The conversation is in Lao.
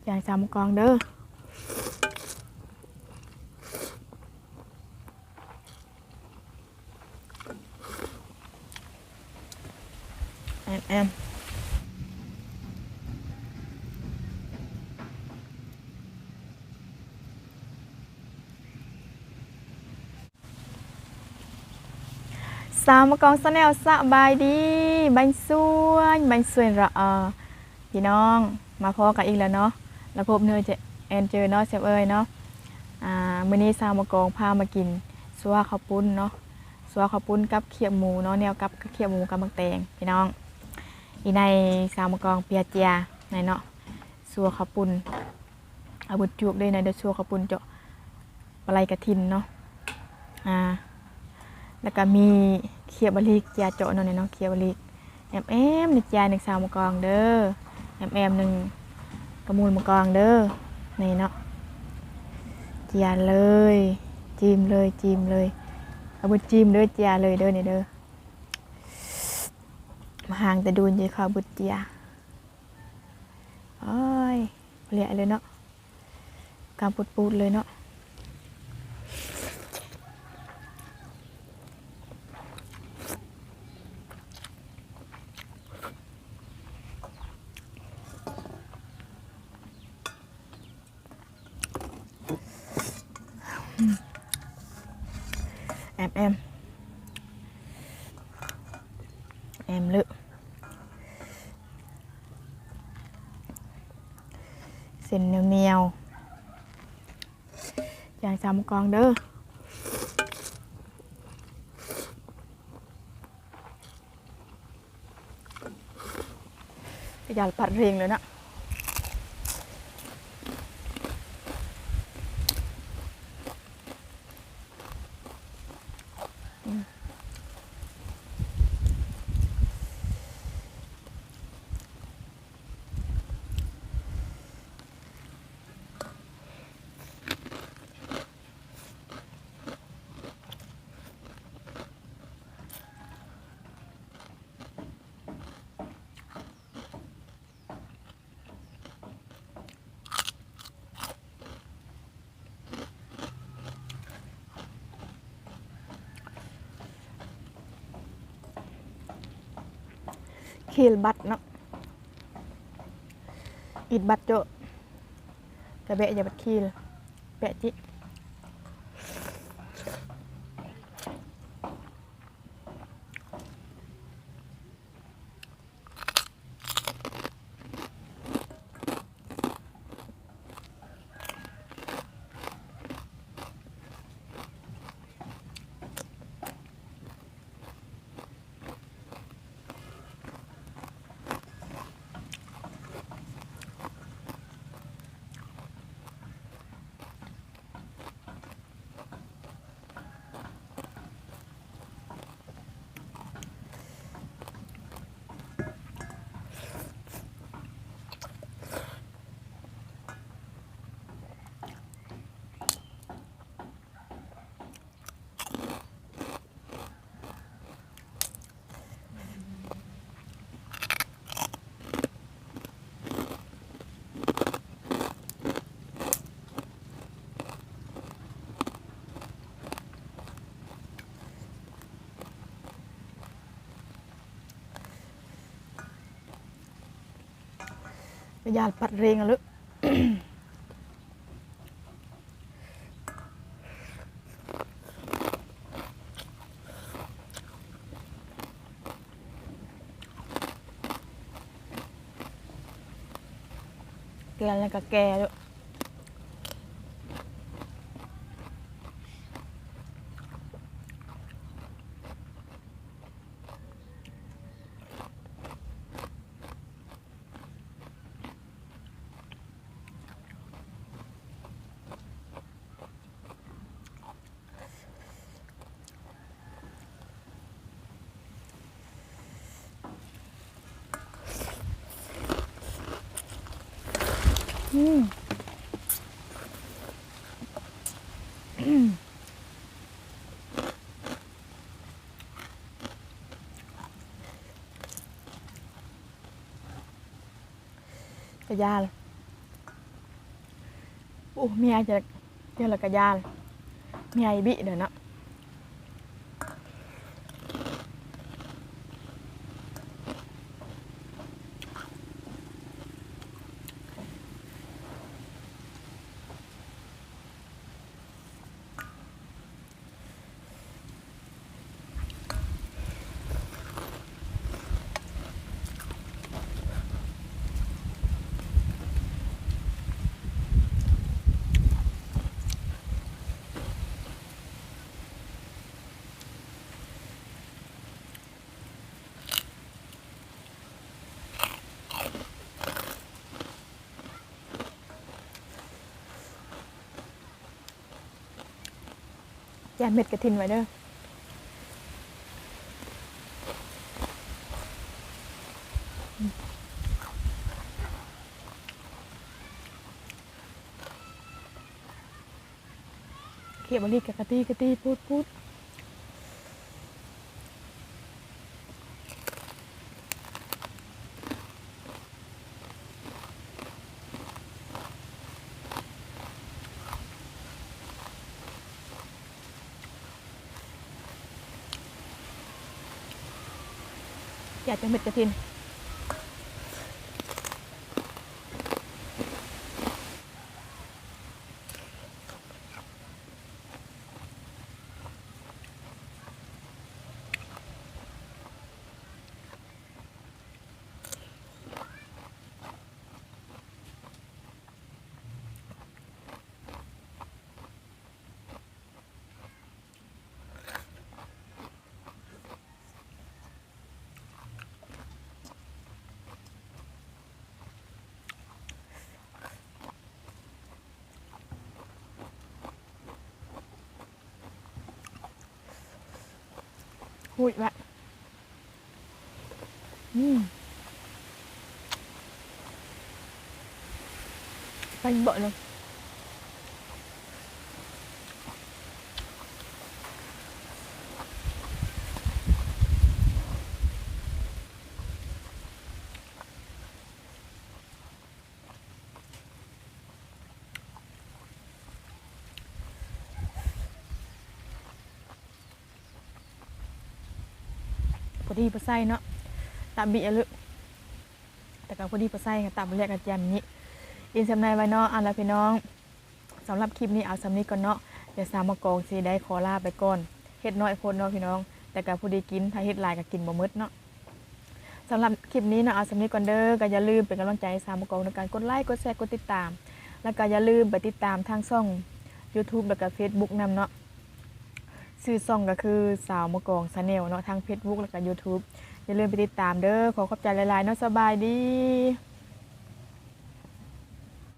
ຢ່າງຊາວໝູ່ກອງເດີ້. ແອມ ແອມ. ສາວໝູ່ກອງ Channel ສະບາຍດີ ບັນຊວນ ບັນຊວນລະອາ ພີ່ນ້ອງ ມາພໍ້ກັນອີກແລ້ວເນາະ ລະພົບເນີ ແອນເຈີເນາະ ແຊບເອີຍເນາະ. ອາ ມື້ນີ້ສາວໝູ່ກອງພາມາກິນຊົ່ວເຂົ້າປຸ້ນເນາະ ຊົ່ວເຂົ້າປຸ້ນກັບຂຽບໝູເນາະ ແນວກັບຂຽບໝູກັບໝາກແຕງ ພີ່ນ້ອງ. ອີໃນສາວໝູ່ກອງເປຍເຈຍໃນເນາະ ຊົ່ວເຂົ້າປຸ້ນ ອາ ບຸດຈຸກເດ້ ໃນເດີ ຊົ່ວເຂົ້າປຸ້ນເຈາະປາໄຫຼກະຖິນເນາະ. ອາ ແລ້ວກະມີຂຽບບາລິກເຈຍເຈາະເນາະ ນີ້ເນາະ ຂຽບບາລິກ. ແອມໆ ນີ້ເຈຍໜຶ່ງສາວໝູ່ກອງເດີ ແອມໆ ໜຶ່ງກະມູນໝູກອງເດີ ນີ້ເນາະ. ເຈຍເລີຍ ຈິ້ມເລີຍ ຈິ້ມເລີຍ ອາ ບຸດຈິ້ມເດີ ເຈຍເລີຍເດີ ນີ້ເດີ. ມາຫາງແຕ່ດູນເຈຍ ເຂົ້າບຸດເຈຍ. ໂອ້ຍ ເລະເລີຍເນາະ ກຳປຸດໆ ເລີຍເນາະ. ແອມ ແອມ ແອມເລີຍ ເສັ້ນໜຽວໆ ຢ່າງສາວໝູ່ກອງເດີ. ກະຢາລະປັດເລັ່ງເລີຍເນາະ. ຄີລບັດເນາະ ອິດບັດໂຈະ ກະແບະຢ່າບັດຄີລ ແປະຈິ. ກະຢາລະປັດເລັ່ງເລີຍ. ແກ່ແລ້ວກະແກ່ເດີ້. ອືມ ກະຢາລະ ໂອ້ ເມຍຈະ ເທື່ອລະກະຢ້ານ ເມຍອີບິເດີເນາະ. ແຈມເມັດກະຖິນໄວ້ເດີ. ຂຽບມະລິກະກະຕີກະຕີປູດໆ. ຢາກຈະເມັດກະຖິນ. ຫຸຍແວະ ອືມ ໄປເບາະເລີຍ. ພໍດີພໍໃສ່ເນາະ ຕາບິອະລຶ ແຕ່ກໍພໍດີພໍໃສ່ ຕາບໍ່ແຫຼກກະແຈ່ມນີ້ ກິນສ່ຳໃດໄວ້ເນາະ. ເອົາລະພີ່ນ້ອງ ສຳລັບຄລິບນີ້ເອົາສ່ຳນີ້ກ່ອນເນາະ ດຽວສາວມະກອງຊິໄດ້ຂໍລາໄປກ່ອນ ເຮັດນ້ອຍໂພດເນາະພີ່ນ້ອງ ແຕ່ກໍພໍດີກິນ ຖ້າເຮັດຫຼາຍກໍກິນບໍ່ໝົດເນາະ. ສຳລັບຄລິບນີ້ເນາະ ເອົາສ່ຳນີ້ກ່ອນເດີ ກໍຢ່າລືມເປັນກຳລັງໃຈໃຫ້ສາວມະກອງດ້ວຍການກົດໄລ ກົດແຊ ກົດຕິດຕາມ ແລ້ວກໍຢ່າລືມໄປຕິດຕາມທາງຊ່ອງຢູທູບ ແລ້ວກໍເຟສບຸກນຳເນາະ ຊື່ຊ່ອງກໍຄືສາວມະກອງແຊນແນວເນາະ ທາງເຟສບຸກ ແລ້ວກໍຢູທູບ ຢ່າລືມໄປຕິດຕາມເດີ. ຂໍຂອບໃຈຫຼາຍໆເນາະ ສະບາຍດີ.